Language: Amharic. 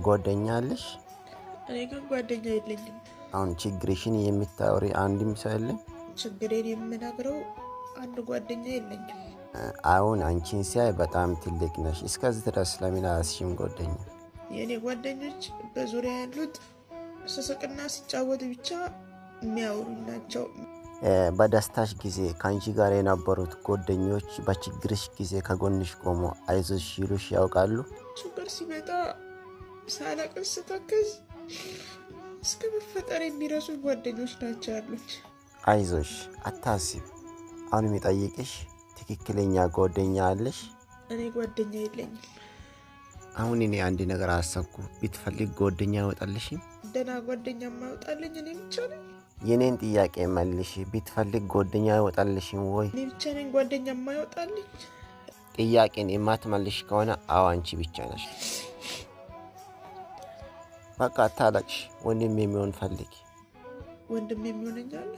ጓደኛ አለሽ? እኔ ግን ጓደኛ የለኝም። አሁን ችግርሽን የምታወሪ አንድም ሰው የለም? ችግሬን የምነግረው አንድ ጓደኛ የለኝም። አሁን አንቺን ሲያይ በጣም ትልቅ ነሽ። እስከዚህ ድረስ ለምን አያስሽም ጓደኛ? የእኔ ጓደኞች በዙሪያ ያሉት ስስቅና ሲጫወት ብቻ የሚያወሩኝ ናቸው። በደስታሽ ጊዜ ከአንቺ ጋር የነበሩት ጓደኞች በችግርሽ ጊዜ ከጎንሽ ቆሞ አይዞሽ ይሉሽ ያውቃሉ? ችግር ሲመጣ ሳለቅስ ስተክዝ እስከ መፈጠር የሚረሱ ጓደኞች ናቸው ያሉት። አይዞሽ፣ አታስብ። አሁን የሚጠይቅሽ ትክክለኛ ጓደኛ አለሽ? እኔ ጓደኛ የለኝም። አሁን እኔ አንድ ነገር አሰብኩ። ብትፈልግ ጓደኛ አይወጣልሽም? ደህና ጓደኛ የማይወጣልኝ እኔ ብቻ ነኝ። የኔን ጥያቄ መልሽ። ብትፈልግ ጓደኛ አይወጣልሽም ወይ? እኔ ብቻ ነኝ ጓደኛ የማይወጣልኝ። ጥያቄን የማትመልሽ ከሆነ አዎ አንቺ ብቻ ነሽ። በቃ አታለቅሽ። ወንድም የሚሆን ፈልግ። ወንድም የሚሆነኝ አለ?